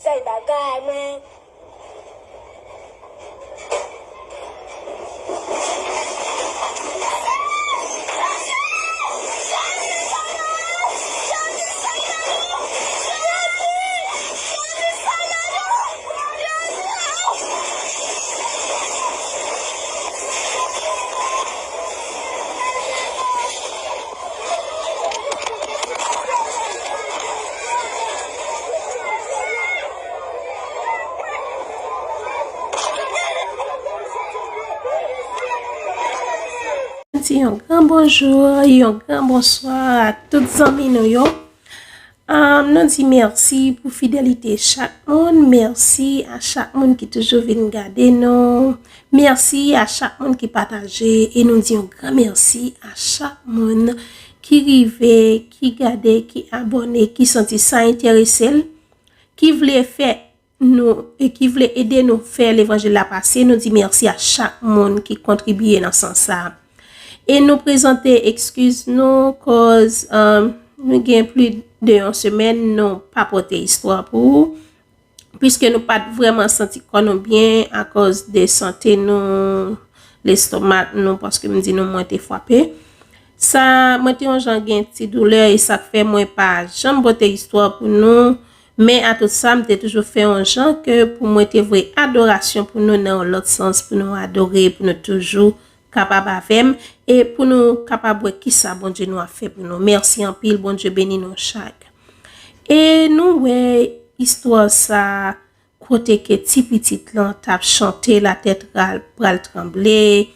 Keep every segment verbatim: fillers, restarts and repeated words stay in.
Sèl bagay mwen. Di yon gran bonjou, yon gran bonswa a tout zanmi nou yo. Um, nou di mèsi pou fidelite chak moun. Mèsi a chak moun ki toujou vin gade nou. Mèsi a chak moun ki pataje. E nou di yon gran mèsi a chak moun ki rive, ki gade, ki abòne, ki santi sa enterese l, ki vle fè nou e ki vle ede nou fè levanjil la pase. Nou di mèsi a chak moun ki kontribye nan sans sa. E nou prezante ekskiz nou, kòz, um, nou gen plis de yon semèn nou pa pote istwa pou ou, piske nou pa t vrèman santi kò nou byen akòz de sante nou, lestomak nou, paske m di nou mwen te frape. Sa, mwen te yon jan gen ti doulè, e sa k fè mwen pa janm pote istwa pou nou. Men a tout sa, m te toujou fè yon jan ke pou mwen te voye adorasyon pou nou nan yon lòt sans, pou nou adore, pou nou toujou kapab avè m, e pou nou kapab wè kisa Bondye nou ap fè pou nou. Mèsi anpil, Bondye beni nou chak. E nou wè istwa sa, kote ke ti pitit lan t ap chante, latè pral, pral tranble,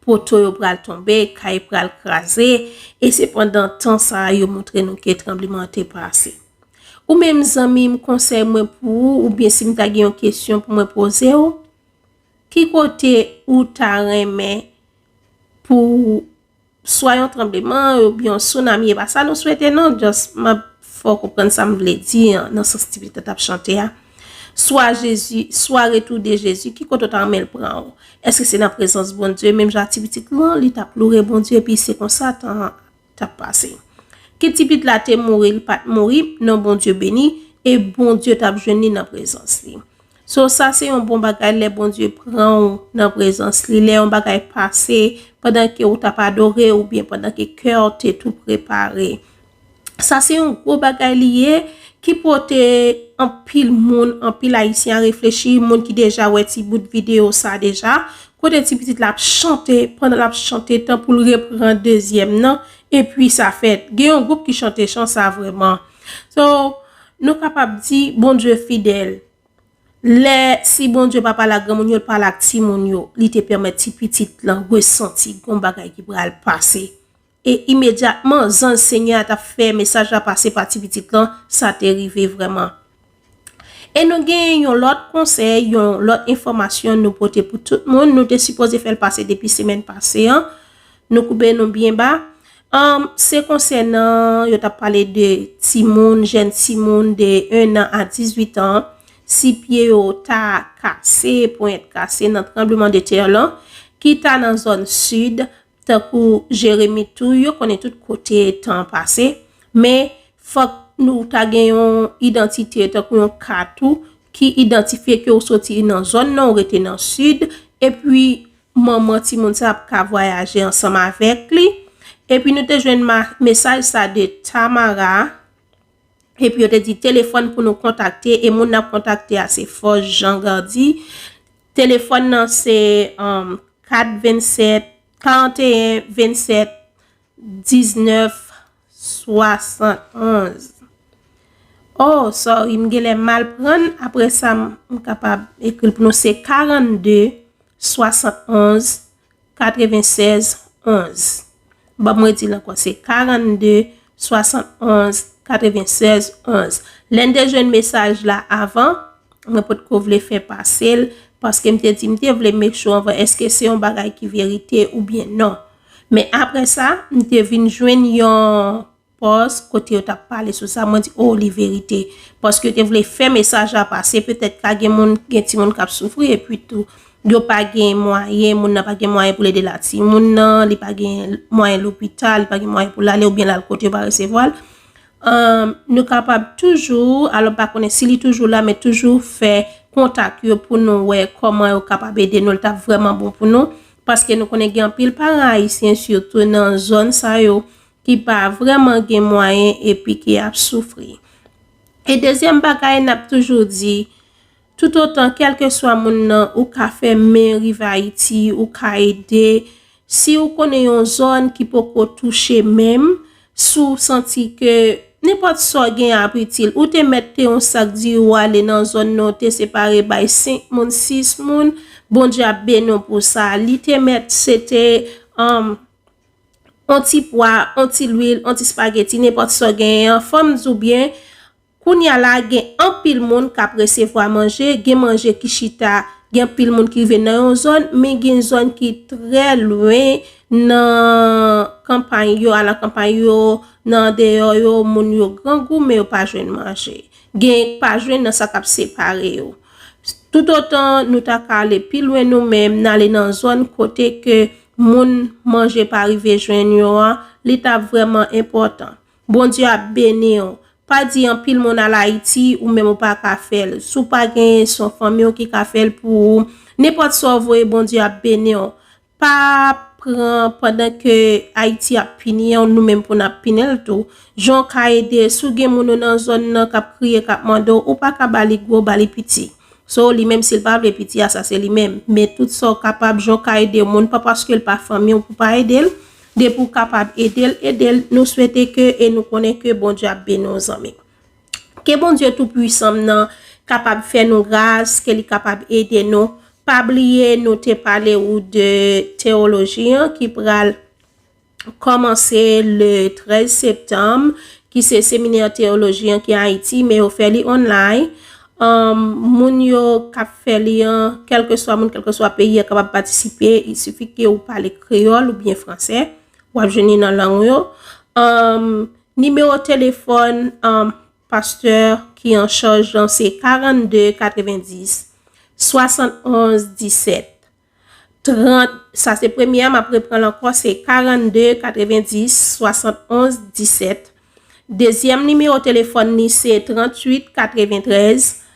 poto yo pral tonbe, kay pral kraze, e se pandan tan sa a yo montre nou ke tranbleman an te pase. Ou menm zanmi m, konsèy mwen pou ou, oubyen si m ta gen yon kesyon pou mwen poze w, ki kote ou ta renmen pou swa yon tranbleman oubyen yon tsunami, e pa sa nou swete non, just m ap fè w konprann sa m vle di an, nan sans ti pitit la t ap chante a. Swa Jezi, swa retou de Jezi, ki kote w ta renmen l pran w? Èske se nan prezans Bondye? Menm jan a ti pitit lan, li t ap loure Bondye, epi se konsa tan an t ap pase. Ke ti pitit la te mouri, li pa t mouri, non Bondye beni, e Bondye t ap jwenn li nan prezans li. So, sa se yon bon bagay lè Bondye pran w nan prezans li, lè yon bagay pase, pandan ke ou t ap adore, oubyen pandan ke kè w te tou prepare. Sa se yon gwo bagay li ye, ki pote anpil moun, anpil Ayisyen a reflechi, moun ki deja wè ti bout videyo sa deja, kote ti pitit la ap chante, pandan l ap chante, tan pou l repran dezyèm nan, epi sa fèt. Gen yon gwoup ki chante chan sa vrèman. So, nou kapab di, Bondye fidèl. Lè, si Bondye pa pale ak granmoun yo, l pale ak timoun yo, li te pèmèt ti pitit lan resanti gon bagay ki pral pase. E imedyatman, zanj Senyè a t ap fè mesaj la pase pa ti pitit lan, sa te rive vrèman. E nou gen yon lòt konsèy, yon lòt enfòmasyon nou pote pou tout moun. Nou te sipoze fè l pase depi semèn pase an. Nou koupe nou byen ba. Um, se konsènan, yo t ap pale de timoun, jèn timoun de un an a dizuit an, si pye yo ta kase, ponyèt kase nan tranbleman de tè lan, ki ta nan zòn sid, tankou Jeremi tou, yo konnen tout kote tan pase, men fòk nou ta gen yon idantite, tankou yon kat ou, ki idantifye ke w soti nan zòn nan, w rete nan sid, epi manman timoun sa ap ka vwayaje ansanm avèk li. Epi nou te jwenn ma-, mesaj sa de Tamara. Epi yo te di telefòn pou nou kontakte, e moun n ap kontakte a se Force Jean Gardy. Telefòn nan se, um, kat vennsèt, karanteyen vennsèt diznèf swasannonz. Oh, sorry, m genlè mal prann. Apre sa, m, m kapab ekri l pou nou. Se karannde swasannonz katrevensèz onz. Ban m redi l ankò, se karannde swasannonz katrevensèz onz. Lè n te jwenn mesaj la avan, mwen potko vle fè pase l, paske m te di, m te vle make sure anvan, èske se yon bagay ki verite oubyen non. Men apre sa, m te vin jwenn yon pòs kote yo t ap pale sou sa, mwen di, "Oh, li verite." Paske yo te vle fè mesaj la pase, petèt ka gen moun, gen timoun k ap soufri, epi tou, yo pa gen mwayen, moun nan pa gen mwayen pou l ede la timoun nan, li pa gen mwayen lopital, li pa gen mwayen pou l ale, oubyen l al kote yo pa resevwa l. Um, nou kapab toujou, alò pa konnen si li toujou la, men toujou fè kontak yo pou nou wè kòman yo kapab ede nou. Li t ap vrèman bon pou nou, paske nou konnen gen anpil paran ayisyen, sitou nan zòn sa yo, ki pa vrèman gen mwayen epi ki ap soufri. E dezyèm bagay, n ap toujou di, toutotan, kèlkeswa moun nan, ou ka fè men rive Ayiti, ou ka ede. Si ou konnen yon zòn ki poko touche menm, si w santi ke nenpòt sa w gen ap itil, ou te mèt te yon sak diri w ale nan zòn nan, w te separe bay senk moun, sis moun, Bondye ap beni w pou sa. Li te mèt se te, um, on ti pwa, on ti lwil, on ti spageti, nenpòt sa w genyen an. Fò m di w byen, kounye a la, gen anpil moun k ap resevwa manje, gen manje ki chita, gen anpil moun ki rive nan yon zòn, men gen zòn ki trè lwen nan kanpay yo, alankanpay yo, nan andeyò yo, moun yo grangou, men yo pa jwenn manje. Gen pa jwenn nan sa k ap separe yo. Toutotan nou ta ka ale pi lwen nou menm, n ale nan zòn kote ke moun manje pa rive jwenn yo an, li t ap vrèman enpòtan. Bondye ap beni w. Pa di anpil moun al Ayiti, ou menm ou pa ka fè l. Si w pa genyen, se yon fanmi w ki ka fè l pou ou. Nenpòt sa w voye, Bondye ap beni w. Pa pran pandan ke Ayiti ap pini an, nou menm pou n ap pini l tou. Jan w ka ede, si w gen moun ou nan zòn nan k ap kriye, k ap mande w, ou pa ka ba li gwo, ba li piti. So, li menm, si l pa vle piti a, sa se li menm. Men tout sa w kapab, jan w ka ede yon moun, pa paske l pa fanmi w pou pa ede l. Depi w kapab ede l, ede l. Nou swete ke e nou konnen ke Bondye ap beni w, zanmi. Ke Bondye Toupwisan nan kapab fè nou gras, ke li kapab ede nou. Pa bliye, nou te pale ou de teyoloji an ki pral kòmanse le trèz septanm, ki se seminè teyoloji an ki Ayiti, men yo fè li online. Um, moun yo k ap fè li an, kèlkeswa moun, kèlkeswa peyi a, kapab patisipe. Il sifi ke ou pale kreyòl oubyen fransè, w ap jwenn li nan lang yo. Um, nimewo telefòn, um, pastè ki an chaj lan se karannde katrevendis, swasannonz disèt. Trant, sa se premye a, m ap reprann l ankò, se karannde katrevendis, swasannonz disèt. Dezyèm nimewo telefòn li se tranntuit katreventrèz,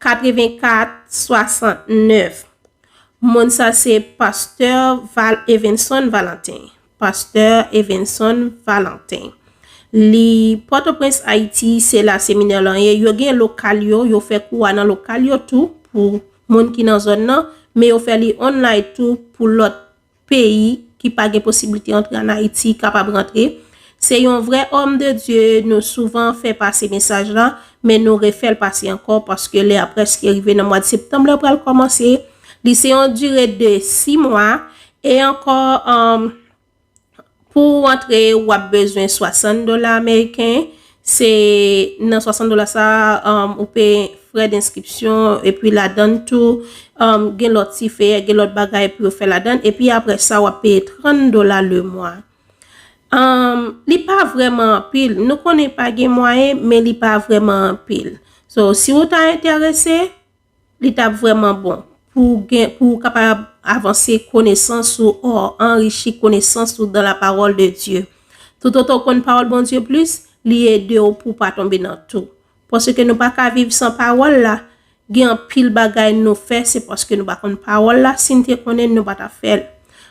katrevenkat, swasannnèf. Moun sa se pastè Val-, Evenson Valentin. Pastè Evenson Valentin. Li Pòtoprens, Ayiti, se la seminè lan ye. Yo gen lokal yo, yo fè kou a nan lokal yo tou pou moun ki nan zòn nan, men yo fè li online tou pou lòt peyi ki pa gen posiblite antre ann Ayiti kapab rantre. Se yon vrè homme de Dieu, nou souvan fè pase mesaj la, men nou refè l pase ankò paske lè a prèske rive nan mwa de septanm, lè pral kòmanse. Li se yon dire de sis mwa, e ankò, um, pou w antre, w ap bezwen swasant dola ameriken. Se nan swasant dola sa a, um, ou peye frè denskripsyon, epi ladann tou, um, gen lòt ti fè, gen lòt bagay pou yo fè ladann, epi apre sa, w ap peye trant dola le mwa. Um, li pa vrèman anpil. Nou konnen pa gen mwayen, men li pa vrèman anpil. So, si w ta enterese, li t ap vrèman bon pou gen, pou w kapab avanse konesans ou, o, anrichi konesans ou dans la parole de Dieu. Toutotan w konn pawòl Bondye plis, li ede w pou w pa tonbe nan tou. Paske nou pa ka viv san pawòl la. Gen anpil bagay nou fè, se paske nou pa konn pawòl la. Si n te konnen, nou pa t ap fè l.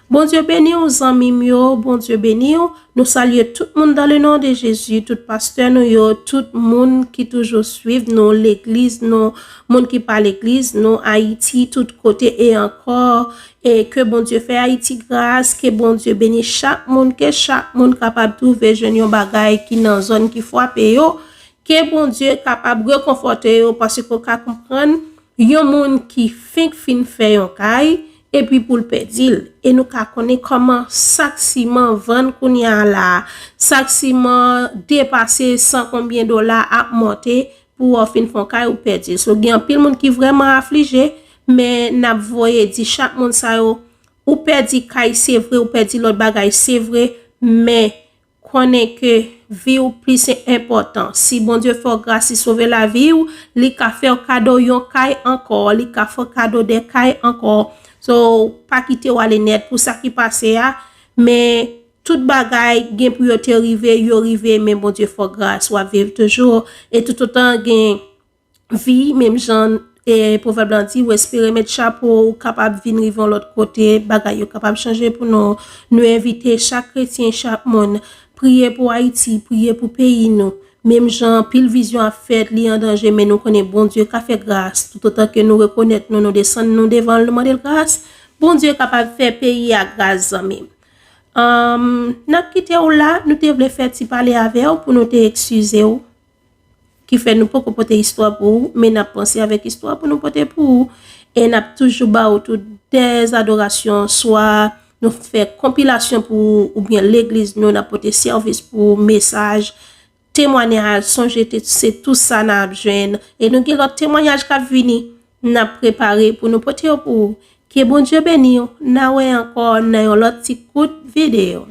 Bondye beni w, zanmi m yo. Bondye beni w. Nou salye tout moun dans le nom de Jésus, tout pastè nou yo, tout moun ki toujou swiv nou, legliz nou, moun ki pa legliz nou, Ayiti, tout kote e ankò. E ke Bondye fè Ayiti gras, ke Bondye beni chak moun, ke chak moun kapab twouve jwenn yon bagay ki nan zòn ki frape yo, ke Bondye kapab rekonfòte yo, paske w ka konprann, yon moun ki fenk fin fè yon kay, epi pou l pèdi l. E nou ka konnen kòman sak siman vann kounye a la a. Sak siman depase san konbyen dola ap monte, pou w fin fè yon kay, ou pèdi l. So, gen anpil moun ki vrèman aflije, men n ap voye di chak moun sa yo, ou pèdi kay, se vre, ou pèdi lòt bagay, se vre, men konnen ke vi w plis enpòtan. Si Bondye fè w gras, li sove lavi w, li ka fè w kado yon kay ankò, li ka fè w kado de kay ankò. So, pa kite w ale nèt pou sa ki pase a, men tout bagay gen pou yo te rive, yo rive, men Bondye fè w gras, w ap viv toujou. E toutotan gen vi, menm jan e pwovèb lan di, ou espere met chapo, ou kapab vin rive yon lòt kote, bagay yo kapab chanje pou nou. Nou envite chak kretyen, chak moun, priye pou Ayiti, priye pou peyi nou. Menm jan anpil vizyon ap fèt, li an danje, men nou konnen Bondye ka fè gras. Toutotan ke nou rekonèt nou, nou desann nou devan l, nou mande l gras, Bondye kapab fè peyi a gras, zanmi m. Anm, n ap kite w la, nou te vle fè ti pale avè w pou nou te eskize w. Ki fè nou poko pote istwa pou ou, men n ap panse avèk istwa pou nou pote pou ou. E n ap toujou ba ou tou dèz adorasyon, swa nou fè konpilasyon pou ou, oubyen legliz nou, n ap pote sèvis pou ou, mesaj, temwanyaj, sonje te, se tou sa n ap jwenn. E nou gen lòt temwanyaj k ap vini, n ap prepare pou nou pote yo pou ou. Ke Bondye beni w, n a wè ankò nan yon lòt ti kout videyo.